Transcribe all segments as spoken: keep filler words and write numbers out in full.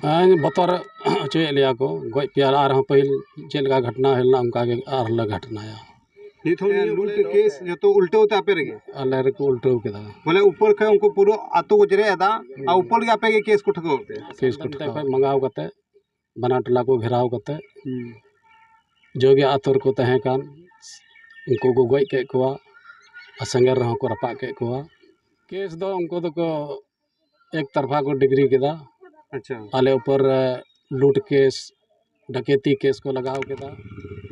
ᱦᱮᱸ, ᱵᱚᱛᱚᱨ ᱦᱚᱪᱚᱭᱮᱫ ᱞᱮᱭᱟ ᱠᱚ, ᱜᱚᱡ ᱯᱮᱭᱟ᱾ ᱟᱨᱦᱚᱸ ᱯᱟᱹᱦᱤᱞ ᱪᱮᱫ ᱞᱮᱠᱟ ᱜᱷᱚᱴᱚᱱᱟ ᱦᱩᱭ ᱞᱮᱱᱟ, ᱚᱱᱠᱟ ᱜᱮ ᱟᱨᱦᱚᱸ ᱞᱮ ᱜᱷᱚᱴᱚᱱᱟᱭᱟ᱾ ᱱᱤᱛ ᱦᱚᱸ ᱱᱤᱭᱟᱹ ᱞᱩᱴ ᱠᱮᱥ ᱡᱚᱛᱚ ᱩᱞᱴᱟᱹᱣ ᱛᱮ ᱟᱯᱮ ᱨᱮᱜᱮ? ᱟᱞᱮ ᱨᱮᱠᱚ ᱩᱞᱴᱟᱹᱣ ᱠᱮᱫᱟ᱾ ᱵᱚᱞᱮ ᱩᱯᱚᱨ ᱠᱷᱚᱱ ᱩᱱᱠᱩ ᱯᱩᱨᱟᱹ ᱟᱛᱳ ᱠᱚ ᱡᱮᱨᱮᱫ ᱮᱫᱟ, ᱟᱨ ᱩᱯᱚᱨ ᱜᱮ ᱟᱯᱮ ᱜᱮ ᱠᱮᱥ ᱠᱚ ᱴᱷᱩᱠᱟᱹᱣ ᱯᱮ? ᱠᱮᱥ ᱠᱚ ᱴᱷᱩᱠᱟᱹᱣ᱾ ᱠᱷᱚᱱ ᱢᱟᱸᱜᱟᱣ ᱠᱟᱛᱮ, ᱵᱟᱱᱟᱨ ᱴᱚᱞᱟ ᱠᱚ ᱜᱷᱮᱨᱟᱣ ᱠᱟᱛᱮ, ᱦᱩᱸ᱾ ᱡᱚᱜᱮ ᱟᱛᱳ ᱨᱮᱠᱚ ᱛᱟᱦᱮᱸ ᱠᱟᱱ, ᱩᱱᱠᱩ ᱠᱚ ᱜᱚᱡ ᱠᱮᱫ ᱠᱚᱣᱟ ᱟᱨ ᱥᱮᱸᱜᱮᱞ ᱨᱮᱦᱚᱸ ᱠᱚ ᱨᱟᱯᱟᱜ ᱠᱮᱫ ᱠᱚᱣᱟ᱾ ᱠᱮᱥ ᱫᱚ ᱩᱱᱠᱩ ᱫᱚᱠᱚ ᱮᱠ ᱛᱟᱨᱯᱷᱟ ᱠᱚ ᱰᱤᱜᱽᱨᱤ ᱠᱮᱫᱟ᱾ ᱟᱪᱪᱷᱟ᱾ ᱟᱞᱮ ᱩᱯᱚᱨ ᱨᱮ ᱞᱩᱴ ᱠᱮᱥ, ᱰᱟᱠᱮᱛᱤ ᱠᱮᱥ ᱠᱚ ᱞᱟᱜᱟᱣ ᱠᱮᱫᱟ᱾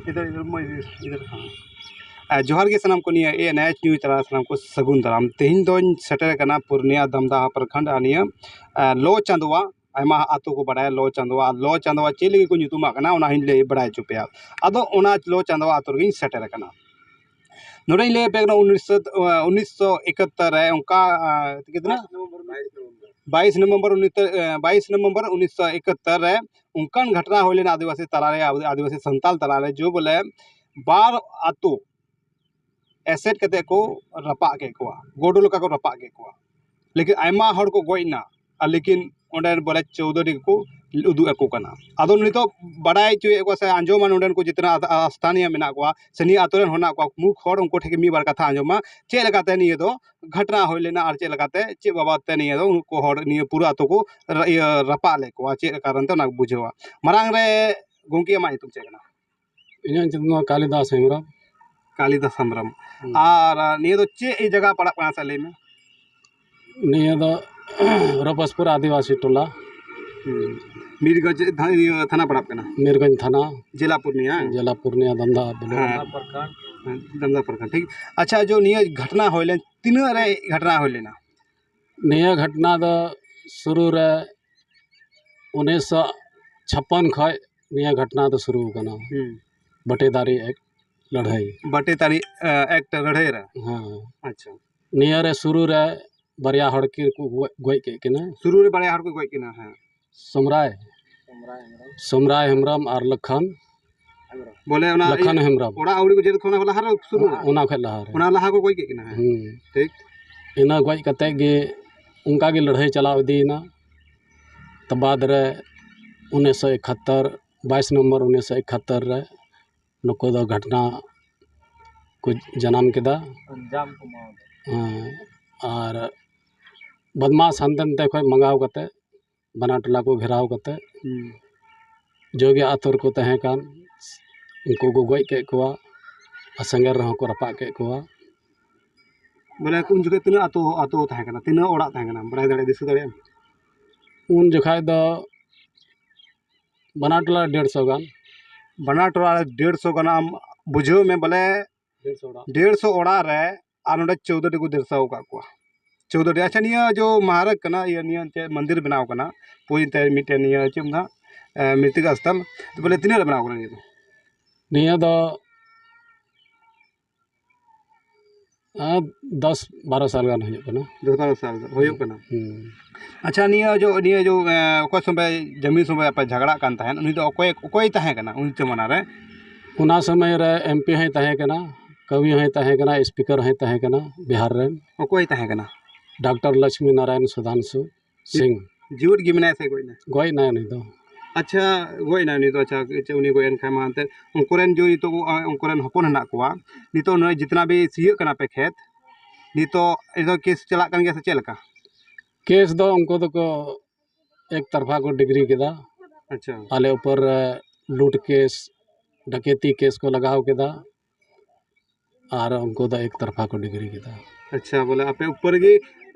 ᱤᱫᱷᱟᱨ, ᱤᱫᱷᱟᱨ, ᱢᱟ ᱤᱫᱷᱟᱨ, ᱤᱫᱷᱟᱨ, ᱦᱟᱸ᱾ ᱟᱨ ᱡᱚᱦᱟᱨ ᱜᱮ ᱥᱟᱱᱟᱢ ᱠᱚ, ᱱᱤᱭᱟᱹ ᱮ ᱮᱱ ᱮᱭᱤᱪ ᱱᱤᱭᱩᱡᱽ ᱛᱟᱞᱟ ᱥᱟᱱᱟᱢ ᱠᱚ ᱥᱟᱹᱜᱩᱱ ᱫᱟᱨᱟᱢ᱾ ᱛᱮᱦᱮᱧ ᱫᱚᱧ ᱥᱮᱴᱮᱨ ᱟᱠᱟᱱᱟ ᱯᱩᱨᱱᱤᱭᱟ ᱫᱟᱢᱫᱟ ᱯᱨᱚᱠᱷᱚᱸᱰ, ᱟᱨ ᱱᱤᱭᱟᱹ, ᱟᱨ, ᱞᱚ ᱪᱟᱸᱫᱳᱣᱟ, ᱟᱭᱢᱟ ᱟᱛᱳ ᱠᱚ ᱵᱟᱲᱟᱭᱟ ᱞᱚ ᱪᱟᱸᱫᱳᱣᱟ, ᱟᱨ ᱞᱚ ᱪᱟᱸᱫᱳᱣᱟ ᱪᱮᱫ ᱞᱟᱹᱜᱤᱫ ᱠᱚ ᱧᱩᱛᱩᱢᱟᱜ ᱠᱟᱱᱟ, ᱚᱱᱟ ᱦᱚᱸᱧ ᱞᱟᱹᱭ ᱵᱟᱲᱟᱭ ᱦᱚᱪᱚ ᱯᱮᱭᱟ᱾ ᱟᱫᱚ ᱚᱱᱟ ᱞᱚ ᱪᱟᱸᱫᱳᱣᱟ ᱟᱛᱳ ᱨᱮᱜᱮᱧ ᱥᱮᱴᱮᱨ ᱟᱠᱟᱱᱟ᱾ ᱱᱚᱰᱮᱧ ᱞᱟᱹᱭ ᱟᱯᱮ ᱠᱟᱱᱟ, ᱩᱱᱤᱥᱥᱚ, ᱩᱱᱤᱥᱥᱚ ᱮᱠᱟᱛᱛᱳᱨ ᱨᱮ ᱚᱱᱠᱟ, ᱟᱸ, ᱛᱤᱱᱟᱹᱜ ᱠᱟᱱᱟ? ᱵᱟᱭᱤᱥ ᱱᱚᱵᱷᱮᱢᱵᱚᱨ, ᱩᱱᱤᱥᱥᱚ, ᱟᱸ, ᱵᱟᱭᱤᱥ ᱱᱚᱵᱷᱮᱢᱵᱚᱨ ᱩᱱᱤᱥᱥᱚ ᱮᱠᱟᱛᱛᱳᱨ ᱨᱮ ᱚᱱᱠᱟᱱ ᱜᱷᱚᱴᱚᱱᱟ ᱦᱩᱭ ᱞᱮᱱᱟ ᱟᱹᱫᱤᱵᱟᱹᱥᱤ ᱛᱟᱞᱟᱨᱮ, ᱟᱹᱫᱤᱵᱟᱹᱥᱤ ᱥᱟᱱᱛᱟᱞ ᱛᱟᱞᱟᱨᱮ, ᱡᱮ ᱵᱚᱞᱮ ᱵᱟᱨ ᱟᱛᱳ ᱮᱥᱮᱫ ᱠᱟᱛᱮ ᱠᱚ ᱨᱟᱯᱟᱜ ᱠᱮᱫ ᱠᱚᱣᱟ, ᱜᱚᱰᱚ ᱞᱮᱠᱟ ᱠᱚ ᱨᱟᱯᱟᱜ ᱠᱮᱫ ᱠᱚᱣᱟ᱾ ᱞᱮᱠᱤᱱ ᱟᱭᱢᱟ ᱦᱚᱲ ᱠᱚ ᱜᱚᱡ ᱮᱱᱟ, ᱟᱨ ᱞᱮᱠᱤᱱ ᱚᱸᱰᱮ ᱵᱚᱞᱮ ᱪᱳᱣᱫᱷᱚᱨᱤ ᱠᱚ ᱩᱫᱩᱜ ᱟᱠᱚ ᱠᱟᱱᱟ᱾ ᱟᱫᱚ ᱱᱤᱛᱚᱜ ᱵᱟᱰᱟᱭ ᱦᱚᱪᱚᱭᱮᱫ ᱠᱚᱣᱟ ᱥᱮ ᱟᱸᱡᱚᱢᱟ ᱱᱚᱸᱰᱮᱱ ᱠᱚ ᱡᱤᱛᱱᱟ ᱟᱥ-, ᱟᱥᱛᱷᱟᱱᱤᱭᱟᱹ ᱢᱮᱱᱟᱜ ᱠᱚᱣᱟ ᱥᱮ ᱱᱤᱭᱟᱹ ᱟᱛᱳ ᱨᱮᱱ ᱦᱚᱲ ᱢᱮᱱᱟᱜ ᱠᱚᱣᱟ, ᱢᱩᱠ ᱦᱚᱲ ᱩᱱᱠᱩ ᱴᱷᱮᱱ ᱜᱮ ᱢᱤᱫ ᱵᱟᱨ ᱠᱟᱛᱷᱟ ᱟᱸᱡᱚᱢᱟ, ᱪᱮᱫ ᱞᱮᱠᱟᱛᱮ ᱱᱤᱭᱟᱹ ᱫᱚ ᱜᱷᱚᱴᱚᱱᱟ ᱦᱩᱭ ᱞᱮᱱᱟ ᱟᱨ ᱪᱮᱫ ᱞᱮᱠᱟᱛᱮ, ᱪᱮᱫ ᱵᱟᱵᱚᱫ ᱛᱮ ᱱᱤᱭᱟᱹ ᱫᱚ ᱩᱱᱠᱩ ᱦᱚᱲ ᱱᱤᱭᱟᱹ ᱯᱩᱨᱟᱹ ᱟᱛᱳ ᱠᱚ ᱨᱟ-, ᱤᱭᱟᱹ ᱨᱟᱯᱟᱜ ᱞᱮᱫ ᱠᱚᱣᱟ, ᱪᱮᱫ ᱠᱟᱨᱚᱱ ᱛᱮ ᱚᱱᱟ ᱠᱚ ᱵᱩᱡᱷᱟᱹᱣᱟ᱾ ᱢᱟᱲᱟᱝ ᱨᱮ ᱜᱚᱢᱠᱮ, ᱟᱢᱟᱜ ᱧᱩᱛᱩᱢ ᱪᱮᱫ ᱠᱟᱱᱟ? ᱤᱧᱟᱹᱜ ᱧᱩᱛᱩᱢ ᱫᱚ ᱠᱟᱞᱤᱫᱟᱥ ᱦᱮᱢᱵᱨᱚᱢ᱾ ᱠᱟᱞᱤᱫᱟᱥ ᱦᱮᱢᱵᱨᱚᱢ᱾ ᱦᱩᱸ᱾ ᱟᱨ, ᱟᱨ ᱱᱤᱭᱟᱹ ᱫᱚ ᱪᱮᱫ ᱡᱟᱭᱜᱟ ᱯᱟᱲᱟᱜ ᱠᱟᱱᱟ, ᱥᱮ ᱞᱟᱹᱭ ᱢᱮ? ᱱᱤᱭᱟᱹ ᱫᱚ ᱨᱚᱯᱚᱥᱯᱩᱨ ᱟᱹᱫᱤᱵᱟᱹᱥᱤ ᱴᱚᱞᱟ᱾ ᱦᱩᱸ᱾ ᱢᱤᱨᱜᱚᱸᱡᱽ ᱛᱷᱟ-, ᱤᱭᱟᱹ, ᱛᱷᱟᱱᱟ ᱯᱟᱲᱟᱜ ᱠᱟᱱᱟ? ᱢᱤᱨᱜᱚᱸᱡᱽ ᱛᱷᱟᱱᱟ᱾ ᱡᱮᱞᱟ ᱯᱩᱨᱱᱤᱭᱟ? ᱡᱮᱞᱟ ᱯᱩᱨᱱᱤᱭᱟ, ᱫᱟᱢᱫᱟ ᱵᱞᱚᱠ᱾ ᱦᱮᱸ᱾ ᱫᱟᱢᱫᱟ ᱯᱨᱚᱠᱷᱚᱸᱰ᱾ ᱦᱮᱸ, ᱫᱟᱢᱫᱟ ᱯᱨᱚᱠᱷᱚᱸᱰ, ᱴᱷᱤᱠ᱾ ᱟᱪᱪᱷᱟ, ᱡᱚ ᱱᱤᱭᱟᱹ ᱜᱷᱚᱴᱚᱱᱟ ᱦᱩᱭ ᱞᱮᱱ, ᱛᱤᱱᱟᱹᱜ ᱨᱮ ᱜᱷᱚᱴᱚᱱᱟ ᱦᱩᱭ ᱞᱮᱱᱟ? ᱱᱤᱭᱟᱹ ᱜᱷᱚᱴᱚᱱᱟ ᱫᱚ ᱥᱩᱨᱩ ᱨᱮ ᱩᱱᱤᱥᱥᱚ ᱪᱷᱟᱯᱯᱟᱱ ᱠᱷᱚᱡ ᱱᱤᱭᱟᱹ ᱜᱷᱚᱴᱚᱱᱟ ᱫᱚ ᱥᱩᱨᱩ ᱟᱠᱟᱱᱟ᱾ ᱦᱩᱸ᱾ ᱵᱟᱴᱮᱫᱟᱨᱤ ᱮᱠᱴ ᱞᱟᱹᱲᱦᱟᱹᱭ᱾ ᱵᱟᱴᱮᱫᱟᱨᱤ, ᱮ, ᱮᱠᱴ ᱞᱟᱹᱲᱦᱟᱹᱭ ᱨᱮ? ᱦᱮᱸ᱾ ᱟᱪᱪᱷᱟ᱾ ᱱᱤᱭᱟᱹ ᱨᱮ ᱥᱩᱨᱩ ᱨᱮ ᱵᱟᱨᱭᱟ ᱦᱚᱲ ᱠᱤᱱ ᱠᱚ ᱜᱚᱡ, ᱜᱚᱡ ᱠᱮᱫ ᱠᱤᱱᱟ᱾ ᱥᱩᱨᱩ ᱨᱮ ᱵᱟᱨᱭᱟ ᱦᱚᱲ ᱠᱚ ᱜᱚᱡ ᱠᱤᱱᱟ, ᱦᱮᱸ᱾ ᱥᱚᱢᱨᱟᱭ, ᱥᱚᱢᱨᱟᱭ ᱦᱮᱢᱵᱨᱚᱢ ᱟᱨ ᱞᱚᱠᱷᱚᱱ, ᱵᱚᱞᱮ ᱚᱱᱟ ᱞᱚᱠᱷᱚᱱ ᱤᱭᱟᱹ ᱦᱮᱢᱵᱨᱚᱢ᱾ ᱚᱲᱟᱜ ᱟᱹᱣᱲᱤ ᱠᱚ ᱡᱮᱨᱮᱫ ᱠᱷᱚᱱ ᱚᱱᱟ ᱠᱚ ᱞᱟᱦᱟ ᱨᱮ ᱥᱩᱨᱩ ᱨᱮ? ᱚᱱᱟ ᱠᱷᱚᱡ ᱞᱟᱦᱟ ᱨᱮ᱾ ᱚᱱᱟ ᱞᱟᱦᱟ ᱠᱚ ᱜᱚᱡ ᱠᱮᱫ ᱠᱤᱱᱟ, ᱦᱮᱸ᱾ ᱦᱩᱸ᱾ ᱴᱷᱤᱠ᱾ ᱤᱱᱟᱹ ᱜᱚᱡ ᱠᱟᱛᱮ ᱜᱮ ᱚᱱᱠᱟ ᱜᱮ ᱞᱟᱹᱲᱦᱟᱹᱭ ᱪᱟᱞᱟᱣ ᱤᱫᱤᱭᱮᱱᱟ᱾ ᱛᱟᱵᱟᱫ ᱨᱮ ᱩᱱᱤᱥᱥᱚ ᱮᱠᱟᱛᱛᱳᱨ, ᱵᱟᱭᱤᱥ ᱱᱚᱢᱵᱚᱨ ᱩᱱᱤᱥᱥᱚ ᱮᱠᱟᱛᱛᱳᱨ ᱨᱮ ᱱᱩᱠᱩ ᱫᱚ ᱜᱷᱚᱴᱱᱟ ᱠᱚ ᱡᱟᱱᱟᱢ ᱠᱮᱫᱟ᱾ ᱟᱸᱡᱟᱢ ᱠᱚ ᱮᱢᱟᱣ ᱫᱟ᱾ ᱦᱮᱸ, ᱟᱨ ᱵᱚᱫᱢᱟᱥ ᱦᱟᱱᱛᱮ ᱱᱟᱛᱮ ᱠᱷᱚᱱ ᱢᱟᱸᱜᱟᱣ ᱠᱟᱛᱮ, ᱵᱟᱱᱟᱨ ᱴᱚᱞᱟ ᱠᱚ ᱜᱷᱮᱨᱟᱣ ᱠᱟᱛᱮ, ᱦᱩᱸ᱾ ᱡᱚᱜᱮ ᱟᱛᱳ ᱨᱮᱠᱚ ᱛᱟᱦᱮᱸ ᱠᱟᱱ, ᱩᱱᱠᱩ ᱠᱚ ᱜᱚᱡ ᱠᱮᱫ ᱠᱚᱣᱟ ᱟᱨ ᱥᱮᱸᱜᱮᱞ ᱨᱮᱦᱚᱸ ᱠᱚ ᱨᱟᱯᱟᱜ ᱠᱮᱫ ᱠᱚᱣᱟ᱾ ᱵᱚᱞᱮ ᱩᱱ ᱡᱚᱠᱷᱮᱡ ᱛᱤᱱᱟᱹᱜ ᱟᱛᱳ, ᱟᱛᱳ ᱛᱟᱦᱮᱸ ᱠᱟᱱᱟ? ᱛᱤᱱᱟᱹᱜ ᱚᱲᱟᱜ ᱛᱟᱦᱮᱸ ᱠᱟᱱᱟ? ᱵᱟᱲᱟᱭ ᱫᱟᱲᱮᱭᱟᱜ, ᱫᱤᱥᱟᱹ ᱫᱟᱲᱮᱭᱟᱜ ᱟᱢ? ᱩᱱ ᱡᱚᱠᱷᱟᱡ ᱫᱚ ᱵᱟᱱᱟᱨ ᱴᱚᱞᱟ ᱨᱮ ᱰᱮᱲᱥᱚ ᱜᱟᱱ᱾ ᱵᱟᱱᱟᱨ ᱴᱚᱞᱟ ᱨᱮ ᱰᱮᱲᱥᱚ ᱜᱟᱱ᱾ ᱟᱢ ᱵᱩᱡᱷᱟᱹᱣ ᱢᱮ ᱵᱚᱞᱮ ᱰᱮᱲᱥᱚ ᱚᱲᱟᱜ᱾ ᱰᱮᱲᱥᱚ ᱚᱲᱟᱜ ᱨᱮ ᱟᱨ ᱱᱚᱰᱮ ᱪᱳᱣᱫᱚ ᱴᱤ ᱠᱚ ᱫᱤᱨᱥᱟᱣ ᱟᱠᱟᱫ ᱠᱚᱣᱟ᱾ ᱪᱳᱣᱫᱚ ᱴᱤ᱾ ᱟᱪᱪᱷᱟ, ᱱᱤᱭᱟᱹ ᱡᱚ ᱢᱟᱦᱟᱨᱟᱜᱽ ᱠᱟᱱᱟ, ᱤᱭᱟᱹ, ᱱᱤᱭᱟᱹ ᱮᱱᱛᱮᱫ ᱢᱚᱱᱫᱤᱨ ᱵᱮᱱᱟᱣ ᱠᱟᱱᱟ, ᱯᱩᱭ ᱮᱱᱛᱮᱫ ᱢᱤᱫᱴᱮᱱ ᱱᱤᱭᱟᱹ ᱪᱮᱫ ᱢᱮᱱᱟᱜ, ᱮ, ᱢᱨᱤᱛᱤᱠᱟ ᱥᱛᱷᱚᱞ᱾ ᱛᱚ ᱵᱚᱞᱮ ᱛᱤᱱᱟᱹᱜ ᱨᱮ ᱵᱮᱱᱟᱣ ᱠᱟᱱᱟ ᱱᱤᱭᱟᱹ ᱫᱚ? ᱱᱤᱭᱟᱹ ᱫᱚ, ᱮ, ᱫᱚᱥ ᱵᱟᱨᱚ ᱥᱟᱞ ᱜᱟᱱ ᱦᱩᱭᱩᱜ ᱠᱟᱱᱟ᱾ ᱫᱚᱥ ᱵᱟᱨᱚ ᱥᱟᱞ ᱦᱩᱭᱩᱜ ᱠᱟᱱᱟ᱾ ᱦᱩᱸ᱾ ᱟᱪᱪᱷᱟ, ᱱᱤᱭᱟᱹ ᱡᱚ, ᱱᱤᱭᱟᱹ ᱡᱚ, ᱮ, ᱚᱠᱚᱭ ᱥᱚᱸᱜᱮ ᱡᱚᱢᱤ ᱥᱚᱸᱜᱮ ᱟᱯᱮ ᱡᱷᱟᱜᱽᱲᱟᱜ ᱠᱟᱱ ᱛᱟᱦᱮᱸᱫ, ᱩᱱᱤ ᱫᱚ ᱚᱠᱚᱭ, ᱚᱠᱚᱭ ᱛᱟᱦᱮᱸ ᱠᱟᱱᱟ ᱩᱱ ᱡᱚᱢᱟᱱᱟ ᱨᱮ? ᱚᱱᱟ ᱥᱚᱢᱚᱭ ᱨᱮ ᱮᱢ ᱯᱤ ᱦᱚᱸᱭ ᱛᱟᱦᱮᱸ ᱠᱟᱱᱟ, ᱠᱟᱹᱣᱤ ᱦᱚᱸᱭ ᱛᱟᱦᱮᱸ ᱠᱟᱱᱟ, ᱥᱯᱤᱠᱟᱨ ᱦᱚᱸᱭ ᱛᱟᱦᱮᱸ ᱠᱟᱱᱟ ᱵᱤᱦᱟᱨ ᱨᱮᱱ᱾ ᱚᱠᱚᱭ ᱛᱟᱦᱮᱸ ᱠᱟᱱᱟ? ᱰᱟᱠᱛᱟᱨ ᱞᱚᱠᱥᱢᱤ ᱱᱟᱨᱟᱭᱚᱱ ᱥᱩᱫᱷᱟᱱᱥᱩ ᱥᱤᱝ᱾ ᱡᱤᱣᱮᱫ ᱜᱮ ᱢᱮᱱᱟᱭᱟ ᱥᱮ ᱜᱚᱡ ᱮᱱᱟ? ᱜᱚᱡ ᱮᱱᱟᱭ ᱩᱱᱤ ᱫᱚ᱾ ᱟᱪᱪᱷᱟ, ᱜᱚᱡ ᱮᱱᱟᱭ ᱩᱱᱤ ᱫᱚ᱾ ᱟᱪᱪᱷᱟ, ᱪᱮᱫ ᱩᱱᱤ ᱜᱚᱡ ᱮᱱ ᱠᱷᱟᱱ ᱢᱟ ᱮᱱᱛᱮᱫ ᱩᱱᱠᱩ ᱨᱮᱱ ᱡᱩᱫᱤ ᱱᱤᱛᱚᱜ, ᱟ, ᱩᱱᱠᱩ ᱨᱮᱱ ᱦᱚᱯᱚᱱ ᱦᱮᱱᱟᱜ ᱠᱚᱣᱟ, ᱱᱤᱛᱚᱜ ᱱᱚᱜᱼᱚᱭ ᱡᱤᱛᱱᱟ ᱵᱤ ᱥᱤᱭᱟᱹᱜ ᱠᱟᱱᱟ ᱯᱮ ᱠᱷᱮᱛ, ᱱᱤᱛᱚᱜ, ᱱᱤᱛᱚᱜ ᱠᱮᱥ ᱪᱟᱞᱟᱜ ᱠᱟᱱ ᱜᱮᱭᱟ ᱥᱮ ᱪᱮᱫ ᱞᱮᱠᱟ? ᱠᱮᱥ ᱫᱚ ᱩᱱᱠᱩ ᱫᱚᱠᱚ ᱮᱠ ᱛᱟᱨᱯᱷᱟ ᱠᱚ ᱰᱤᱜᱽᱨᱤ ᱠᱮᱫᱟ᱾ ᱟᱪᱪᱷᱟ᱾ ᱟᱞᱮ ᱩᱯᱚᱨ ᱨᱮ ᱞᱩᱴ ᱠᱮᱥ, ᱰᱟᱠᱮᱛᱤ ᱠᱮᱥ ᱠᱚ ᱞᱟᱜᱟᱣ ᱠᱮᱫᱟ ᱟᱨ ᱩᱱᱠᱩ ᱫᱚ ᱮᱠ ᱛᱟᱨᱯᱷᱟ ᱠᱚ ᱰᱤᱜᱽᱨᱤ ᱠᱮᱫᱟ᱾ ᱟᱪᱪᱷᱟ, ᱵᱚᱞᱮ ᱟᱯᱮ ᱩᱯᱚᱨ ᱨᱮᱜᱮ,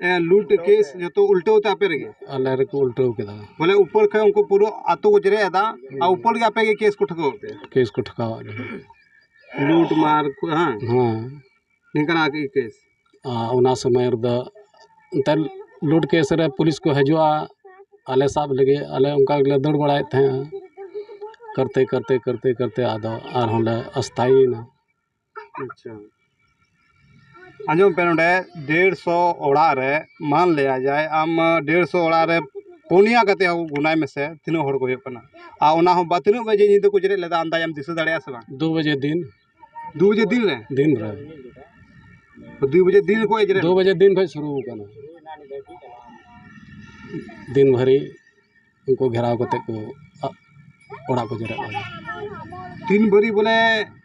ᱮ, ᱞᱩᱴ ᱠᱮᱥ ᱡᱚᱛᱚ ᱩᱞᱴᱟᱹᱣ ᱛᱮ ᱟᱯᱮ ᱨᱮᱜᱮ? ᱟᱞᱮ ᱨᱮᱠᱚ ᱩᱞᱴᱟᱹᱣ ᱠᱮᱫᱟ᱾ ᱵᱚᱞᱮ ᱩᱯᱚᱨ ᱠᱷᱚᱱ ᱩᱱᱠᱩ ᱯᱩᱨᱟᱹ ᱟᱛᱳ ᱠᱚ ᱡᱮᱨᱮᱫ ᱮᱫᱟ ᱟᱨ ᱩᱯᱚᱨ ᱜᱮ ᱟᱯᱮ ᱜᱮ ᱠᱮᱥ ᱠᱚ ᱴᱷᱩᱠᱟᱹᱣ ᱯᱮ? ᱠᱮᱥ ᱠᱚ ᱴᱷᱩᱠᱟᱹᱣ ᱟᱫ ᱞᱮᱭᱟ᱾ ᱞᱩᱴ ᱢᱟᱨ ᱠᱚ, ᱦᱮᱸ? ᱦᱮᱸ᱾ ᱱᱤᱝᱠᱟᱱᱟᱜ ᱜᱮ ᱠᱮᱥ? ᱟᱨ ᱚᱱᱟ ᱥᱚᱢᱚᱭ ᱨᱮᱫᱚ ᱮᱱᱛᱮᱫ ᱞᱩᱴ ᱠᱮᱥ ᱨᱮ ᱯᱩᱞᱤᱥ ᱠᱚ ᱦᱤᱡᱩᱜᱼᱟ ᱟᱞᱮ ᱥᱟᱵ ᱞᱟᱹᱜᱤᱫ, ᱟᱞᱮ ᱚᱱᱠᱟ ᱜᱮᱞᱮ ᱫᱟᱹᱲ ᱵᱟᱲᱟᱭᱮᱫ ᱛᱟᱦᱮᱸᱜᱼᱟ᱾ ᱠᱟᱨᱛᱮ, ᱠᱟᱨᱛᱮ, ᱠᱟᱨᱛᱮ, ᱠᱟᱨᱛᱮ ᱟᱫᱚ ᱟᱨᱦᱚᱸ ᱞᱮ ᱟᱥᱛᱷᱟᱭᱤᱭᱮᱱᱟ᱾ ᱟᱪᱪᱷᱟ, ᱟᱸᱡᱚᱢ ᱯᱮ ᱱᱚᱰᱮ, ᱰᱮᱲᱥᱚ ᱚᱲᱟᱜ ᱨᱮ, ᱢᱟᱱ ᱞᱮᱭᱟ ᱡᱟᱭ ᱟᱢ ᱰᱮᱲᱥᱚ ᱚᱲᱟᱜ ᱨᱮ ᱯᱩᱱᱭᱟ ᱠᱟᱛᱮ ᱦᱚᱸ ᱜᱩᱱᱟᱭ ᱢᱮᱥᱮ, ᱛᱤᱱᱟᱹᱜ ᱦᱚᱲ ᱠᱚ ᱦᱩᱭᱩᱜ ᱠᱟᱱᱟ? ᱟᱨ ᱚᱱᱟ ᱦᱚᱸ ᱵᱟ, ᱛᱤᱱᱟᱹᱜ ᱵᱟᱡᱮ ᱧᱤᱫᱟᱹ ᱠᱚ ᱡᱮᱨᱮᱫ ᱞᱮᱫᱟ, ᱟᱢᱫᱟᱡ ᱮᱢ ᱫᱤᱥᱟᱹ ᱫᱟᱲᱮᱭᱟᱜᱼᱟ ᱥᱮ ᱵᱟᱝ? ᱫᱩ ᱵᱟᱡᱮ ᱫᱤᱱ᱾ ᱫᱩ ᱵᱟᱡᱮ ᱫᱤᱱ ᱨᱮ? ᱫᱤᱱ ᱨᱮ᱾ ᱫᱩ ᱵᱟᱡᱮ ᱫᱤᱱ ᱠᱷᱚᱱ ᱡᱮᱨᱮᱫ? ᱫᱩ ᱵᱟᱡᱮ ᱫᱤᱱ ᱠᱷᱚᱱ ᱥᱩᱨᱩ ᱟᱠᱟᱱᱟ, ᱫᱤᱱ ᱵᱷᱟᱹᱨᱤ᱾ ᱩᱱᱠᱩ ᱜᱷᱮᱨᱟᱣ ᱠᱟᱛᱮ ᱠᱚ ᱚᱲᱟᱜ ᱠᱚ ᱡᱮᱨᱮᱫ ᱠᱟᱫᱟ᱾ ᱛᱤᱱ ᱵᱟᱹᱨᱤ ᱵᱚᱞᱮ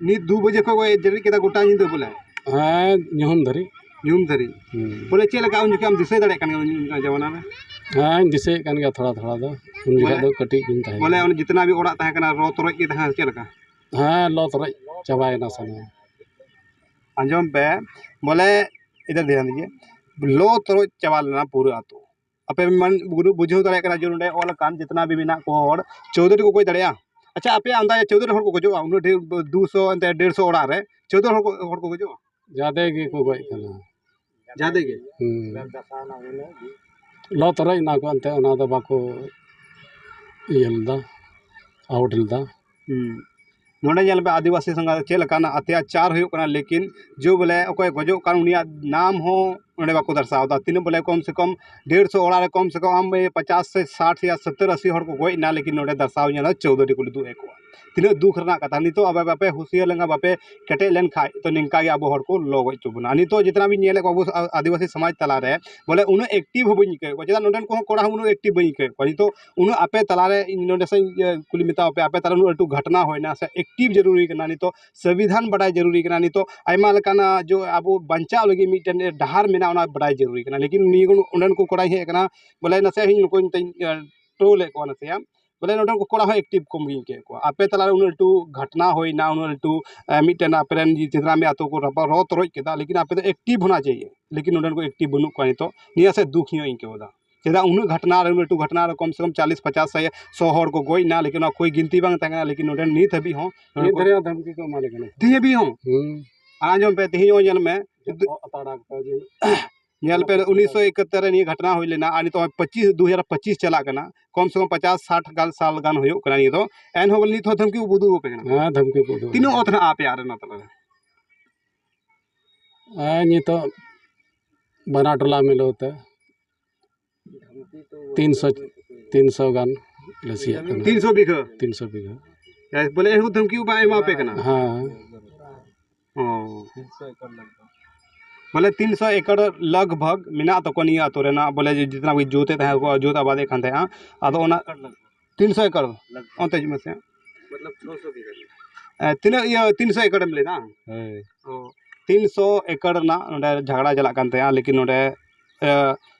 ᱱᱤᱛ ᱫᱩ ᱵᱟᱡᱮ ᱠᱷᱚᱱ ᱠᱚ ᱡᱮᱨᱮᱫ ᱠᱮᱫᱟ ᱜᱚᱴᱟ ᱧᱤᱫᱟᱹ ᱵᱚᱞᱮ? ᱦᱮᱸ, ᱧᱩᱦᱩᱢ ᱫᱷᱟᱹᱨᱤᱡ᱾ ᱧᱩᱦᱩᱢ ᱫᱷᱟᱹᱨᱤᱡ᱾ ᱦᱩᱸ᱾ ᱵᱚᱞᱮ ᱪᱮᱫ ᱞᱮᱠᱟ ᱩᱱ ᱡᱚᱠᱷᱮᱡ ᱟᱢ ᱫᱤᱥᱟᱹ ᱫᱟᱲᱮᱭᱟᱜ ᱠᱟᱱ ᱜᱮᱭᱟ ᱩᱱ ᱡᱚᱠᱷᱮᱡ ᱡᱟᱢᱟᱱᱟ ᱨᱮ? ᱦᱮᱸ, ᱫᱤᱥᱟᱹᱭᱮᱫ ᱠᱟᱱ ᱜᱮᱭᱟ ᱛᱷᱚᱲᱟ ᱛᱷᱚᱲᱟ ᱫᱚ᱾ ᱩᱱ ᱡᱚᱠᱷᱮᱡ ᱵᱚᱞᱮ ᱫᱚ ᱠᱟᱹᱴᱤᱡ ᱜᱤᱧ ᱛᱟᱦᱮᱸ ᱵᱚᱞᱮ ᱠᱟᱱᱟ᱾ ᱚᱱᱟ ᱡᱤᱛᱱᱟ ᱵᱷᱤ ᱚᱲᱟᱜ ᱛᱟᱦᱮᱸ ᱠᱟᱱᱟ, ᱨᱚ ᱛᱚᱨᱚᱡ ᱜᱮ ᱛᱟᱦᱮᱸ ᱪᱮᱫ ᱞᱮᱠᱟ? ᱦᱮᱸ, ᱞᱚ ᱛᱚᱨᱚᱡ ᱪᱟᱵᱟᱭᱮᱱᱟ ᱥᱟᱱᱟᱢ᱾ ᱟᱸᱡᱚᱢ ᱯᱮ, ᱵᱚᱞᱮ ᱤᱫᱷᱟᱨ ᱫᱷᱮᱭᱟᱱ ᱫᱤᱡᱤᱭᱮ, ᱞᱚ ᱛᱚᱨᱚᱡ ᱪᱟᱵᱟ ᱞᱮᱱᱟ ᱯᱩᱨᱟᱹ ᱟᱹᱛᱩ᱾ ᱟᱯᱮ ᱢᱟᱱ ᱵᱩᱡᱷᱟᱹᱣ ᱫᱟᱲᱮᱭᱟᱜ ᱠᱟᱱᱟ ᱡᱮ ᱱᱚᱰᱮ ᱚᱞ ᱟᱠᱟᱱ ᱡᱤᱛᱱᱟ ᱵᱷᱤ ᱢᱮᱱᱟᱜ ᱠᱚ ᱦᱚᱲ ᱪᱳᱣᱫᱚ ᱴᱤ ᱠᱚ ᱜᱚᱡ ᱫᱟᱲᱮᱭᱟᱜᱼᱟ᱾ ᱟᱪᱪᱷᱟ, ᱟᱯᱮ ᱟᱱᱫᱟᱡ ᱪᱳᱣᱫᱚ ᱴᱤ ᱦᱚᱲ ᱠᱚ ᱜᱚᱡᱚᱜᱼᱟ? ᱩᱱᱟᱹᱜ ᱰᱷᱮᱨ ᱫᱩᱥᱚ ᱮᱱᱛᱮ ᱰᱮᱲᱥᱚ ᱚᱲᱟᱜ ᱨᱮ ᱪᱳᱣᱫᱚ ᱦᱚᱲ ᱠᱚ, ᱦᱚᱲ ᱠᱚ ᱜᱚᱡᱚᱜᱼᱟ? ᱡᱟᱫᱮ ᱜᱮᱠᱚ ᱜᱚᱡ ᱠᱟᱱᱟ᱾ ᱡᱟᱫᱮ ᱜᱮ? ᱦᱩᱸ᱾ ᱞᱚ ᱛᱚᱨᱚᱡ ᱮᱱᱟ ᱠᱚ ᱮᱱᱛᱮ, ᱚᱱᱟ ᱫᱚ ᱵᱟᱠᱚ ᱤᱭᱟᱹ ᱞᱮᱫᱟ, ᱟᱣᱩᱴ ᱞᱮᱫᱟ᱾ ᱦᱩᱸ᱾ ᱱᱚᱰᱮ ᱧᱮᱞ ᱯᱮ, ᱟᱹᱫᱤᱵᱟᱹᱥᱤ ᱥᱚᱸᱜᱮ ᱪᱮᱫ ᱞᱮᱠᱟᱱᱟᱜ ᱚᱛᱛᱟᱪᱟᱨ ᱦᱩᱭᱩᱜ ᱠᱟᱱᱟ, ᱞᱮᱠᱤᱱ ᱡᱚ ᱵᱚᱞᱮ ᱚᱠᱚᱭ ᱜᱚᱡᱚᱜ ᱠᱟᱱ ᱩᱱᱤᱭᱟᱜ ᱱᱟᱢ ᱦᱚᱸ ᱱᱚᱰᱮ ᱵᱟᱠᱚ ᱫᱟᱨᱥᱟᱣ ᱮᱫᱟ᱾ ᱛᱤᱱᱟᱹᱜ ᱵᱚᱞᱮ ᱠᱚᱢ ᱥᱮ ᱠᱚᱢ ᱰᱮᱲᱥᱚ ᱚᱲᱟᱜ ᱨᱮ ᱠᱚᱢ ᱥᱮ ᱠᱚᱢ ᱟᱢ ᱯᱚᱪᱟᱥ ᱥᱮ ᱥᱟᱴ ᱭᱟ ᱥᱚᱛᱛᱚᱨ ᱟᱥᱤ ᱦᱚᱲ ᱠᱚ ᱜᱚᱡ ᱮᱱᱟ, ᱞᱮᱠᱤᱱ ᱱᱚᱰᱮ ᱫᱟᱨᱥᱟᱣ ᱧᱮᱞᱟ ᱪᱳᱣᱫᱚ ᱴᱤ ᱠᱚ ᱞᱩᱫᱩᱜ ᱮᱫ ᱠᱚᱣᱟ᱾ ᱛᱤᱱᱟᱹᱜ ᱫᱩᱠ ᱨᱮᱱᱟᱜ ᱠᱟᱛᱷᱟ᱾ ᱱᱤᱛᱚᱜ ᱟᱵᱚ ᱵᱟᱯᱮ ᱦᱩᱸᱥᱤᱭᱟᱹᱨ ᱞᱮᱱᱠᱷᱟᱱ, ᱵᱟᱯᱮ ᱠᱮᱴᱮᱡ ᱞᱮᱱᱠᱷᱟᱱ, ᱛᱚ ᱱᱤᱝᱠᱟ ᱜᱮ ᱟᱵᱚ ᱦᱚᱲ ᱠᱚ ᱞᱚ ᱜᱚᱡ ᱦᱚᱪᱚ ᱵᱚᱱᱟ᱾ ᱟᱨ ᱱᱤᱛᱚᱜ ᱡᱮᱛᱱᱟ ᱵᱤᱱ ᱧᱮᱞᱮᱫ ᱠᱚᱣᱟ ᱟᱵᱚ ᱟ-, ᱟᱹᱫᱤᱵᱟᱹᱥᱤ ᱥᱚᱢᱟᱡᱽ ᱛᱟᱞᱟᱨᱮ, ᱵᱚᱞᱮ ᱩᱱᱟᱹᱜ ᱮᱠᱴᱤᱵᱷ ᱦᱚᱸ ᱵᱟᱹᱧ ᱟᱹᱭᱠᱟᱹᱣᱮᱫ ᱠᱚᱣᱟ᱾ ᱪᱮᱫᱟᱜ ᱱᱚᱰᱮᱱ ᱠᱚᱦᱚᱸ ᱠᱚᱲᱟ ᱦᱚᱸ ᱩᱱᱟᱹᱜ ᱮᱠᱴᱤᱵᱷ ᱵᱟᱹᱧ ᱟᱹᱭᱠᱟᱹᱣᱮᱫ ᱠᱚᱣᱟ᱾ ᱱᱤᱛᱚᱜ ᱩᱱᱟᱹᱜ ᱟᱯᱮ ᱛᱟᱞᱟᱨᱮ ᱤᱧ ᱱᱚᱰᱮ ᱥᱮ ᱤᱧ, ᱤᱭᱟᱹ, ᱠᱩᱞᱤ ᱢᱮᱛᱟᱣ ᱯᱮ, ᱟᱯᱮ ᱛᱟᱞᱟᱨᱮ ᱩᱱᱟᱹᱜ ᱞᱟᱹᱴᱩ ᱜᱷᱟᱴᱱᱟ ᱦᱩᱭᱱᱟ ᱥᱮ ᱮᱠᱴᱤᱵᱷ ᱡᱟᱹᱨᱩᱨᱤ ᱠᱟᱱᱟ, ᱱᱤᱛᱚᱜ ᱥᱚᱝᱵᱤᱫᱷᱟᱱ ᱵᱟᱰᱟᱭ ᱡᱟᱹᱨᱩᱨᱤ ᱠᱟᱱᱟ, ᱱᱤᱛᱚᱜ ᱟᱭᱢᱟ ᱞᱮᱠᱟᱱᱟᱜ ᱡᱚ ᱟᱵᱚ ᱵᱟᱧᱪᱟᱣ ᱞᱟᱹᱜᱤᱫ ᱢᱤᱫᱴᱮᱱ ᱰᱟᱦᱟᱨ ᱢᱮᱱᱟᱜᱼᱟ, ᱚᱱᱟ ᱵᱟᱰᱟᱭ ᱡᱟᱹᱨᱩᱨᱤ ᱠᱟᱱᱟ᱾ ᱞᱮᱠᱤᱱ ᱱᱤᱭᱟᱹ ᱠᱚ ᱚᱸᱰᱮᱱ ᱠᱚ ᱠᱚᱲᱟᱧ ᱦᱮᱡ ᱟᱠᱟᱱᱟ, ᱵᱚᱞᱮ ᱱᱟᱥᱮ ᱤᱧ ᱱᱩᱠᱩᱧ ᱢᱮᱛᱟᱧ, ᱮ, ᱴᱨᱳᱞ ᱮᱫ ᱠᱚᱣᱟ ᱱᱟᱥᱮᱭᱟᱜ, ᱵᱚᱞᱮ ᱱᱚᱸᱰᱮᱱ ᱠᱚ ᱠᱚᱲᱟ ᱦᱚᱸ ᱮᱠᱴᱤᱵᱷ ᱠᱚᱢ ᱜᱤᱧ ᱟᱹᱭᱠᱟᱹᱣᱮᱫ ᱠᱚᱣᱟ᱾ ᱟᱯᱮ ᱛᱟᱞᱟᱨᱮ ᱩᱱᱟᱹᱜ ᱞᱟᱹᱴᱩ ᱜᱷᱟᱴᱱᱟ ᱦᱩᱭᱱᱟ, ᱩᱱᱟᱹᱜ ᱞᱟᱹᱴᱩ, ᱮ, ᱢᱤᱫᱴᱮᱱ ᱟᱯᱮᱨᱮᱱ ᱡᱤᱛᱱᱟ ᱵᱷᱤ ᱟᱛᱳ ᱠᱚ ᱨᱟᱯᱟᱜ ᱨᱚ ᱛᱚᱨᱚᱡ ᱠᱮᱫᱟ, ᱞᱮᱠᱤᱱ ᱟᱯᱮ ᱫᱚ ᱮᱠᱴᱤᱵᱷ ᱦᱳᱱᱟ ᱪᱟᱦᱤᱭᱮ, ᱞᱮᱠᱤᱱ ᱱᱚᱸᱰᱮᱱ ᱠᱚ ᱮᱠᱴᱤᱵᱷ ᱵᱟᱹᱱᱩᱜ ᱠᱚᱣᱟ ᱱᱤᱛᱚᱜ᱾ ᱱᱤᱭᱟᱹ ᱥᱮ ᱫᱩᱠ ᱧᱚᱜ ᱤᱧ ᱟᱹᱭᱠᱟᱹᱣ ᱮᱫᱟ᱾ ᱪᱮᱫᱟᱜ ᱩᱱᱟᱹᱜ ᱜᱷᱟᱴᱱᱟ ᱨᱮ, ᱩᱱᱟᱹᱜ ᱞᱟᱹᱴᱩ ᱜᱷᱟᱴᱱᱟ ᱨᱮ ᱠᱚᱢ ᱥᱮ ᱠᱚᱢ ᱪᱟᱞᱤᱥ ᱯᱚᱪᱟᱥ ᱥᱮ ᱥᱚ ᱦᱚᱲ ᱠᱚ ᱜᱚᱡ ᱮᱱᱟ, ᱞᱮᱠᱤᱱ ᱚᱱᱟ ᱠᱳᱭ ᱜᱤᱱᱛᱤ ᱵᱟᱝ ᱛᱟᱦᱮᱸ ᱠᱟᱱᱟ, ᱞᱮᱠᱤᱱ ᱱᱚᱰᱮ ᱱᱤᱛ ᱦᱟᱹᱵᱤᱡ ᱦᱚᱸ ᱱᱚᱰᱮ ᱱᱤᱛ ᱠᱚ ᱫᱷᱟᱹᱵᱤᱡ ᱫᱷᱟᱢᱠᱤ ᱠᱚ ᱮᱢᱟᱞᱮ ᱠᱟᱱᱟ᱾ ᱛᱮᱦᱮᱧ ᱦᱟᱹᱵᱤᱡ ᱦᱚᱸ? ᱦᱩᱸ᱾ ᱟᱨ ᱟᱸᱡᱚᱢ ᱯᱮ, ᱛᱮᱦᱮᱧ ᱦᱚᱸ ᱧᱮᱞ ᱢᱮ, ᱡᱚᱛᱚ ᱟᱛᱟᱲᱟ ᱠᱚ ᱡᱮ ᱧᱮᱞ ᱯᱮ, ᱩᱱᱤᱥᱥᱚ ᱮᱠᱟᱛᱛᱳᱨ ᱨᱮ ᱱᱤᱭᱟᱹ ᱜᱷᱟᱴᱱᱟ ᱦᱩᱭ ᱞᱮᱱᱟ, ᱟᱨ ᱱᱤᱛᱚᱜ ᱯᱚᱸᱪᱤᱥ, ᱫᱩ ᱦᱟᱡᱟᱨ ᱯᱚᱸᱪᱤᱥ ᱪᱟᱞᱟᱜ ᱠᱟᱱᱟ, ᱠᱚᱢ ᱥᱮ ᱠᱚᱢ ᱯᱚᱪᱟᱥ ᱥᱟᱴ ᱜᱟᱱ ᱥᱟᱞ ᱜᱟᱱ ᱦᱩᱭᱩᱜ ᱠᱟᱱᱟ ᱱᱤᱭᱟᱹ ᱫᱚ᱾ ᱮᱱᱦᱚᱸ ᱵᱚᱞᱮ ᱱᱤᱛ ᱦᱚᱸ ᱫᱷᱟᱢᱠᱤ ᱠᱚ ᱩᱫᱩᱜ ᱟᱯᱮ ᱠᱟᱱᱟ᱾ ᱦᱮᱸ, ᱫᱷᱟᱢᱠᱤ ᱠᱚ ᱩᱫᱩᱜ᱾ ᱛᱤᱱᱟᱹᱜ ᱚᱛ ᱦᱮᱱᱟᱜᱼᱟ ᱟᱯᱮᱭᱟᱜ ᱨᱮ ᱱᱚᱣᱟ ᱛᱟᱞᱟ ᱨᱮ? ᱦᱮᱸ, ᱱᱤᱛᱚᱜ ᱵᱟᱱᱟᱨ ᱴᱚᱞᱟ ᱢᱤᱞᱟᱹᱣ ᱛᱮ ᱛᱤᱱᱥᱚ, ᱛᱤᱱᱥᱚ ᱜᱟᱱ ᱞᱮ ᱥᱤᱭᱟᱜ ᱠᱟᱱᱟ᱾ ᱛᱤᱱᱥᱚ ᱵᱤᱜᱷᱟᱹ? ᱛᱤᱱᱥᱚ ᱵᱤᱜᱷᱟᱹ᱾ ᱦᱮᱸ, ᱵᱚᱞᱮ ᱮᱱᱦᱚᱸ ᱫᱷᱟᱢᱠᱤ ᱵᱟᱭ ᱮᱢᱟ ᱯᱮ ᱠᱟᱱᱟ? ᱦᱮᱸ᱾ ᱚ᱾ ᱵᱚᱞᱮ ᱛᱤᱱ ᱥᱚ ᱮᱠᱚᱨ ᱞᱟᱜᱽ ᱵᱷᱟᱜᱽ ᱢᱮᱱᱟᱜ ᱛᱟᱠᱚᱣᱟ ᱱᱤᱭᱟᱹ ᱟᱹᱛᱩ ᱨᱮᱱᱟᱜ, ᱵᱚᱞᱮ ᱡᱤᱛᱱᱟ ᱵᱷᱤ ᱡᱩᱛ ᱮ ᱛᱟᱦᱮᱸ ᱠᱚ, ᱡᱩᱛ ᱟᱵᱟᱫ ᱮᱫ ᱠᱟᱱ ᱛᱟᱦᱮᱸᱜᱼᱟ᱾ ᱟᱫᱚ ᱚᱱᱟ ᱛᱤᱱ ᱥᱚ ᱮᱠᱚᱨ ᱚᱱᱛᱮ ᱦᱤᱡᱩᱜ ᱢᱮᱥᱮ᱾ ᱮ, ᱛᱤᱱᱟᱹᱜ ᱤᱭᱟᱹ ᱛᱤᱱ ᱥᱚ ᱮᱠᱚᱨ ᱮᱢ ᱞᱟᱹᱭ ᱫᱟ? ᱦᱳᱭ᱾ ᱚ, ᱛᱤᱱ ᱥᱚ ᱮᱠᱚᱨ ᱨᱮᱱᱟᱜ ᱱᱚᱰᱮ ᱡᱷᱟᱜᱽᱲᱟ ᱪᱟᱞᱟᱜ ᱠᱟᱱ ᱛᱟᱦᱮᱸᱜᱼᱟ, ᱞᱮᱠᱤᱱ ᱱᱚᱰᱮ, ᱮ,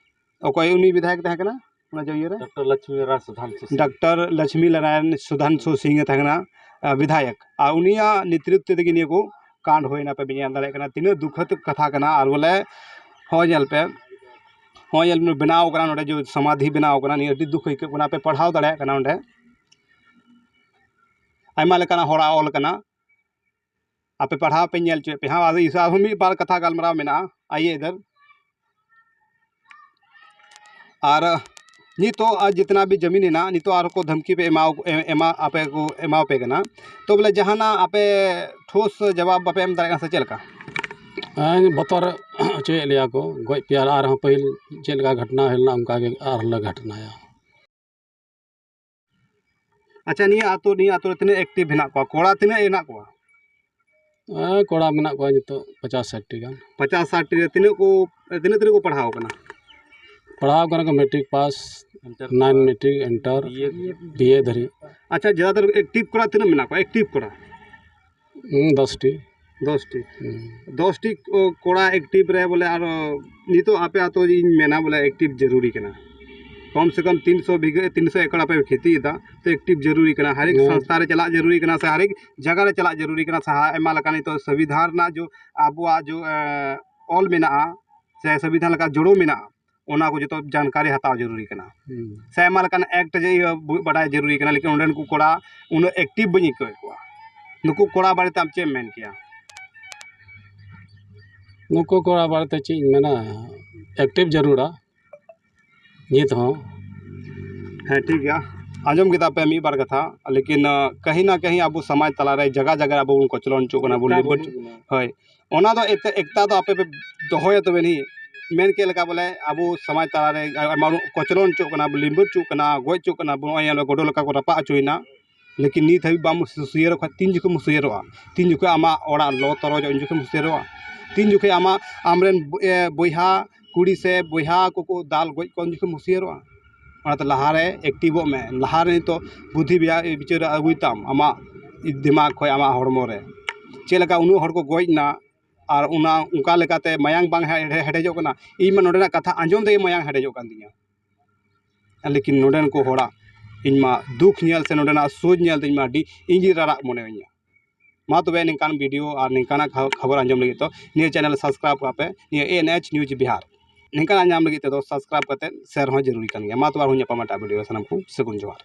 ᱚᱠᱚᱭ ᱩᱱᱤ ᱵᱤᱫᱷᱟᱭᱚᱠ ᱛᱟᱦᱮᱸ ᱠᱟᱱᱟ ᱚᱱᱟ ᱡᱚᱢᱤ ᱨᱮ? ᱰᱟᱠᱛᱟᱨ ᱞᱚᱪᱷᱢᱤ ᱱᱟᱨᱟᱭᱚᱱ ᱥᱩᱫᱷᱟᱱᱥᱩ ᱥᱤᱝ᱾ ᱰᱟᱠᱛᱟᱨ ᱞᱚᱪᱷᱢᱤ ᱱᱟᱨᱟᱭᱚᱱ ᱥᱩᱫᱷᱟᱱᱥᱩ ᱥᱤᱝ ᱮ ᱛᱟᱦᱮᱸ ᱠᱟᱱᱟ, ᱟ, ᱵᱤᱫᱷᱟᱭᱚᱠ᱾ ᱟᱨ ᱩᱱᱤᱭᱟᱜ ᱱᱮᱛᱨᱤᱛᱵ ᱛᱮᱜᱮ ᱱᱤᱭᱟᱹ ᱠᱚ ᱠᱟᱱᱰ ᱦᱩᱭᱱᱟ, ᱯᱮ ᱧᱮᱞ ᱫᱟᱲᱮᱭᱟᱜ ᱠᱟᱱᱟ ᱛᱤᱱᱟᱹᱜ ᱫᱩᱠᱷᱚᱫ ᱠᱟᱛᱷᱟ ᱠᱟᱱᱟ᱾ ᱟᱨ ᱵᱚᱞᱮ ᱦᱚᱸ ᱧᱮᱞ ᱯᱮ, ᱦᱚᱸ ᱧᱮᱞ ᱯᱮ, ᱵᱮᱱᱟᱣ ᱠᱟᱱᱟ ᱱᱚᱰᱮ ᱡᱮ ᱥᱚᱢᱟᱫᱷᱤ ᱵᱮᱱᱟᱣ ᱠᱟᱱᱟ, ᱱᱤᱭᱟᱹ ᱟᱹᱰᱤ ᱫᱩᱠ ᱟᱹᱭᱠᱟᱹᱜ ᱠᱟᱱᱟ᱾ ᱯᱮ ᱯᱟᱲᱦᱟᱣ ᱫᱟᱲᱮᱭᱟᱜ ᱠᱟᱱᱟ ᱚᱸᱰᱮ ᱟᱭᱢᱟ ᱞᱮᱠᱟᱱᱟᱜ ᱦᱚᱲᱟᱜ ᱚᱞ ᱠᱟᱱᱟ᱾ ᱟᱯᱮ ᱯᱟᱲᱦᱟᱣ ᱯᱮ, ᱧᱮᱞ ᱦᱚᱪᱚᱭᱮᱫ ᱯᱮ ᱦᱟᱸᱜ᱾ ᱟᱫᱚ ᱤᱥ-, ᱟᱨᱦᱚᱸ ᱢᱤᱫ ᱵᱟᱨ ᱠᱟᱛᱷᱟ ᱜᱟᱞᱢᱟᱨᱟᱣ ᱢᱮᱱᱟᱜᱼᱟ, ᱟᱭᱮ ᱤᱫᱷᱟᱨ᱾ ᱟᱨ ᱱᱤᱛᱚᱜ ᱟᱨ ᱡᱤᱛᱱᱟ ᱵᱷᱤ ᱡᱟᱢᱤᱱ ᱦᱮᱱᱟᱜ, ᱱᱤᱛᱚᱜ ᱟᱨᱦᱚᱸ ᱠᱚ ᱫᱷᱟᱢᱠᱤ ᱯᱮ ᱮᱢᱟᱣ-, ᱮᱢᱟ, ᱟᱯᱮ ᱠᱚ ᱮᱢᱟᱣ ᱯᱮ ᱠᱟᱱᱟ᱾ ᱛᱚ ᱵᱚᱞᱮ ᱡᱟᱦᱟᱱᱟᱜ ᱟᱯᱮ ᱴᱷᱳᱥ ᱡᱟᱵᱟᱵ ᱵᱟᱯᱮ ᱮᱢ ᱫᱟᱲᱮᱭᱟᱜ ᱠᱟᱱᱟ ᱥᱮ ᱪᱮᱫ ᱞᱮᱠᱟ? ᱦᱮᱸ, ᱵᱚᱛᱚᱨ ᱦᱚᱪᱚᱭᱮᱫ ᱞᱮᱭᱟ ᱠᱚ, ᱜᱚᱡ ᱯᱮᱭᱟ ᱞᱮ ᱟᱨᱦᱚᱸ, ᱯᱟᱹᱦᱤᱞ ᱪᱮᱫ ᱞᱮᱠᱟ ᱜᱷᱚᱴᱱᱟ ᱦᱩᱭ ᱞᱮᱱᱟ ᱚᱱᱠᱟ ᱜᱮ ᱟᱨᱦᱚᱸ ᱞᱮ ᱜᱷᱚᱴᱱᱟᱭᱟ᱾ ᱟᱪᱪᱷᱟ, ᱱᱤᱭᱟᱹ ᱟᱹᱛᱩ, ᱱᱤᱭᱟᱹ ᱟᱹᱛᱩ ᱨᱮ ᱛᱤᱱᱟᱹᱜ ᱮᱠᱴᱤᱵᱷ ᱦᱮᱱᱟᱜ ᱠᱚᱣᱟ? ᱠᱚᱲᱟ ᱛᱤᱱᱟᱹᱜ ᱦᱮᱱᱟᱜ ᱠᱚᱣᱟ? ᱦᱮᱸ, ᱠᱚᱲᱟ ᱢᱮᱱᱟᱜ ᱠᱚᱣᱟ ᱱᱤᱛᱚᱜ ᱯᱚᱪᱟᱥ ᱥᱟᱴ ᱴᱤ ᱜᱟᱱ᱾ ᱯᱚᱪᱟᱥ ᱥᱟᱴ ᱴᱤ ᱨᱮ ᱛᱤᱱᱟᱹᱜ ᱠᱚ, ᱛᱤᱱᱟᱹᱜ, ᱛᱤᱱᱟᱹᱜ ᱠᱚ ᱯᱟᱲᱦᱟᱣ ᱠᱟᱱᱟ? ᱯᱟᱲᱦᱟᱣ ᱠᱟᱱᱟ ᱠᱚ ᱢᱮᱴᱨᱤᱠ ᱯᱟᱥ, ᱱᱟᱭᱤᱱ ᱢᱮᱴᱨᱤᱠ, ᱤᱱᱴᱟᱨ, ᱵᱤ ᱮ ᱫᱷᱟᱹᱨᱤᱡ᱾ ᱟᱪᱪᱷᱟ, ᱡᱟᱫᱟᱛᱟᱨ ᱮᱠᱴᱤᱵᱷ ᱠᱚᱲᱟ ᱛᱤᱱᱟᱹᱜ ᱢᱮᱱᱟᱜ ᱠᱚᱣᱟ, ᱮᱠᱴᱤᱵᱷ ᱠᱚᱲᱟ? ᱦᱩᱸ, ᱫᱚᱥ ᱴᱤ᱾ ᱫᱚᱥ ᱴᱤ᱾ ᱦᱩᱸ᱾ ᱫᱚᱥ ᱴᱤ ᱠᱚ-, ᱠᱚᱲᱟ ᱮᱠᱴᱤᱵᱷ ᱨᱮ ᱵᱚᱞᱮ ᱟᱨᱚ ᱱᱤᱛᱚᱜ ᱟᱯᱮ ᱟᱛᱳ ᱤᱧ ᱢᱮᱱᱟ ᱵᱚᱞᱮ ᱮᱠᱴᱤᱵᱷ ᱡᱟᱹᱨᱩᱨᱤ ᱠᱟᱱᱟ᱾ ᱠᱚᱢ ᱥᱮ ᱠᱚᱢ ᱛᱤᱱ ᱥᱚ ᱵᱤᱜᱷᱟᱹ, ᱛᱤᱱ ᱥᱚ ᱮᱠᱚᱨ ᱟᱯᱮ ᱯᱮ ᱠᱷᱮᱛᱤᱭᱮᱫᱟ, ᱛᱚ ᱮᱠᱴᱤᱵᱷ ᱡᱟᱹᱨᱩᱨᱤ ᱠᱟᱱᱟ᱾ ᱦᱟᱨ ᱮᱠ ᱦᱩᱸ᱾ ᱥᱚᱝᱥᱛᱷᱟ ᱨᱮ ᱪᱟᱞᱟᱜ ᱡᱟᱹᱨᱩᱨᱤ ᱠᱟᱱᱟ, ᱥᱮ ᱦᱟᱨ ᱮᱠ ᱡᱟᱭᱜᱟ ᱨᱮ ᱪᱟᱞᱟᱜ ᱡᱟᱹᱨᱩᱨᱤ ᱠᱟᱱᱟ, ᱥᱮ ᱦᱟ-, ᱟᱭᱢᱟ ᱞᱮᱠᱟᱱ ᱱᱤᱛᱚᱜ ᱥᱚᱝᱵᱤᱫᱷᱟᱱ ᱨᱮᱱᱟᱜ ᱡᱚ, ᱟᱵᱚᱣᱟᱜ ᱡᱚ, ᱮ, ᱚᱞ ᱢᱮᱱᱟᱜᱼᱟ, ᱥᱮ ᱥᱚᱝᱵᱤᱫᱷᱟᱱ ᱞᱮᱠᱟ ᱡᱩᱲᱟᱹᱣ ᱢᱮᱱᱟᱜᱼᱟ, ᱚᱱᱟ ᱠᱚ ᱡᱚᱛᱚ ᱡᱟᱱᱠᱟᱨᱤ ᱦᱟᱛᱟᱣ ᱡᱟᱹᱨᱩᱨᱤ ᱠᱟᱱᱟ᱾ ᱦᱩᱸ᱾ ᱥᱮ ᱟᱭᱢᱟ ᱞᱮᱠᱟᱱ ᱮᱠᱴ ᱡᱮ ᱤᱭᱟᱹ ᱵᱩ-, ᱵᱟᱰᱟᱭ ᱡᱟᱹᱨᱩᱨᱤ ᱠᱟᱱᱟ, ᱞᱮᱠᱤᱱ ᱚᱸᱰᱮᱱ ᱠᱚ ᱠᱚᱲᱟ ᱩᱱᱟᱹᱜ ᱮᱠᱴᱤᱵᱷ ᱵᱟᱹᱧ ᱟᱹᱭᱠᱟᱹᱣᱮᱫ ᱠᱚᱣᱟ᱾ ᱱᱩᱠᱩ ᱠᱚᱲᱟ ᱵᱟᱨᱮᱛᱮ ᱟᱢ ᱪᱮᱫ ᱮᱢ ᱢᱮᱱ ᱠᱮᱭᱟ? ᱱᱩᱠᱩ ᱠᱚᱲᱟ ᱵᱟᱨᱮᱛᱮ ᱪᱮᱫ ᱤᱧ ᱢᱮᱱᱟ, ᱮᱠᱴᱤᱵᱷ ᱡᱟᱹᱨᱩᱲᱟ ᱱᱤᱛ ᱦᱚᱸ᱾ ᱦᱮᱸ, ᱴᱷᱤᱠ ᱜᱮᱭᱟ, ᱟᱸᱡᱚᱢ ᱠᱮᱫᱟ ᱯᱮ ᱢᱤᱫ ᱵᱟᱨ ᱠᱟᱛᱷᱟ, ᱞᱮᱠᱤᱱ, ᱟ, ᱠᱟᱹᱦᱤ ᱱᱟ ᱠᱟᱹᱦᱤ ᱟᱵᱚ ᱥᱚᱢᱟᱡᱽ ᱛᱟᱞᱟᱨᱮ ᱡᱟᱭᱜᱟ ᱡᱟᱭᱜᱟ ᱨᱮ ᱟᱵᱚ ᱵᱚᱱ ᱠᱚᱪᱞᱚᱱ ᱦᱚᱪᱚᱜ ᱠᱟᱱᱟ, ᱵᱚᱱ ᱮᱠᱴᱟ ᱞᱤᱵᱟᱹᱲ ᱵᱟᱹᱱᱩᱜ ᱵᱚᱱᱟ᱾ ᱦᱳᱭ, ᱚᱱᱟ ᱫᱚ ᱮᱠ-, ᱮᱠᱴᱟ ᱫᱚ ᱟᱯᱮ ᱯᱮ ᱫᱚᱦᱚᱭᱟ ᱛᱚᱵᱮ ᱱᱤ, ᱢᱮᱱ ᱠᱮᱫ ᱞᱮᱠᱟ ᱵᱚᱞᱮ ᱟᱵᱚ ᱥᱚᱢᱟᱡᱽ ᱛᱟᱞᱟᱨᱮ ᱟᱭᱢᱟ ᱵᱚᱱ ᱠᱚᱪᱞᱚᱱ ᱦᱚᱪᱚᱜ ᱠᱟᱱᱟ, ᱵᱚᱱ ᱞᱤᱵᱟᱹᱲ ᱦᱚᱪᱚᱜ ᱠᱟᱱᱟ, ᱜᱚᱡ ᱦᱚᱪᱚᱜ ᱠᱟᱱᱟ ᱵᱚᱱ, ᱱᱚᱜᱼᱚᱭ ᱧᱮᱞ ᱢᱮ ᱜᱚᱰᱚ ᱞᱮᱠᱟ ᱠᱚ ᱨᱟᱯᱟᱜ ᱦᱚᱪᱚᱭᱮᱱᱟ᱾ ᱞᱮᱠᱤᱱ ᱱᱤᱛ ᱦᱟᱹᱵᱤᱡ ᱵᱟᱢ ᱥᱩᱥᱭᱟᱹᱨᱚᱜ ᱠᱷᱟᱱ ᱛᱤᱱ ᱡᱚᱠᱷᱚᱱ ᱮᱢ ᱥᱩᱥᱭᱟᱹᱨᱚᱜᱼᱟ? ᱛᱤᱱ ᱡᱚᱠᱷᱚᱱ ᱟᱢᱟᱜ ᱚᱲᱟᱜ ᱞᱚ ᱛᱚᱨᱚᱡᱚᱜᱼᱟ, ᱩᱱ ᱡᱚᱠᱷᱚᱱ ᱮᱢ ᱥᱩᱥᱭᱟᱹᱨᱚᱜᱼᱟ? ᱛᱤᱱ ᱡᱚᱠᱷᱮᱡ ᱟᱢᱟᱜ, ᱟᱢᱨᱮᱱ ᱵᱚ-, ᱮ, ᱵᱚᱭᱦᱟ ᱠᱩᱲᱤ ᱥᱮ ᱵᱚᱭᱦᱟ ᱠᱚᱠᱚ ᱫᱟᱞ ᱜᱚᱡ ᱠᱚᱣᱟ, ᱩᱱ ᱡᱚᱠᱷᱮᱡ ᱮᱢ ᱦᱩᱥᱤᱭᱟᱹᱨᱚᱜᱼᱟ? ᱚᱱᱟᱛᱮ ᱞᱟᱦᱟᱨᱮ ᱮᱠᱴᱤᱵᱷᱚᱜ ᱢᱮ, ᱞᱟᱦᱟᱨᱮ ᱱᱤᱛᱚᱜ ᱵᱩᱫᱽᱫᱷᱤ ᱵᱤᱭᱟ-, ᱵᱤᱪᱟᱹᱨ ᱟᱹᱜᱩᱭ ᱛᱟᱢ ᱟᱢᱟᱜ ᱫᱤᱢᱟᱜᱽ ᱠᱷᱚᱱ ᱟᱢᱟᱜ ᱦᱚᱲᱢᱚ ᱨᱮ᱾ ᱪᱮᱫ ᱞᱮᱠᱟ ᱩᱱᱟᱹᱜ ᱦᱚᱲ ᱠᱚ ᱜᱚᱡ ᱮᱱᱟ, ᱟᱨ ᱚᱱᱟ, ᱚᱱᱠᱟ ᱞᱮᱠᱟᱛᱮ ᱢᱟᱭᱟᱝ ᱵᱟᱝ ᱦᱮ-, ᱦᱮᱰᱮᱡᱚᱜ ᱠᱟᱱᱟ᱾ ᱤᱧ ᱢᱟ ᱱᱚᱰᱮᱱᱟᱜ ᱠᱟᱛᱷᱟ ᱟᱸᱡᱚᱢ ᱛᱮᱜᱮ ᱢᱟᱭᱟᱝ ᱦᱮᱰᱮᱡᱚᱜ ᱠᱟᱱ ᱛᱤᱧᱟᱹ᱾ ᱞᱮᱠᱤᱱ ᱱᱚᱰᱮᱱ ᱠᱚ ᱦᱚᱲᱟᱜ ᱤᱧ ᱢᱟ ᱫᱩᱠ ᱧᱮᱞ ᱥᱮ ᱱᱚᱰᱮᱱᱟᱜ ᱥᱳᱪ ᱧᱮᱞ ᱛᱮ ᱤᱧ ᱢᱟ ᱟᱹᱰᱤ ᱤᱧ ᱜᱮ ᱨᱟᱨᱟᱜ ᱢᱚᱱᱮ ᱤᱧᱟᱹ᱾ ᱢᱟ ᱛᱚᱵᱮ ᱱᱤᱝᱠᱟᱱ ᱵᱷᱤᱰᱤᱭᱳ ᱟᱨ ᱱᱤᱝᱠᱟᱱᱟᱜ ᱠᱷᱟ-, ᱠᱷᱚᱵᱚᱨ ᱟᱸᱡᱚᱢ ᱞᱟᱹᱜᱤᱫ ᱫᱚ ᱱᱤᱭᱟᱹ ᱪᱮᱱᱮᱞ ᱥᱟᱵᱥᱠᱨᱟᱭᱤᱵ ᱠᱟᱜ ᱯᱮ, ᱱᱤᱭᱟᱹ ᱮᱱ ᱮᱭᱤᱪ ᱱᱤᱭᱩᱡᱽ ᱵᱤᱦᱟᱨ᱾ ᱱᱤᱝᱠᱟᱱᱟᱜ ᱧᱟᱢ ᱞᱟᱹᱜᱤᱫ ᱛᱮᱫᱚ ᱥᱟᱵᱥᱠᱨᱟᱭᱤᱵ ᱠᱟᱛᱮ ᱥᱮᱭᱟᱨ ᱦᱚᱸ ᱡᱟᱹᱨᱩᱨᱤ ᱠᱟᱱ ᱜᱮᱭᱟ᱾ ᱢᱟ ᱛᱚᱵᱮ ᱟᱨᱦᱚᱸ ᱧᱟᱯᱟᱢᱟ ᱮᱴᱟᱜ ᱵᱷᱤᱰᱤᱭᱳ ᱨᱮ, ᱥᱟᱱᱟᱢ ᱠᱚ ᱥᱟᱹᱜᱩᱱ ᱡᱚᱦᱟᱨ᱾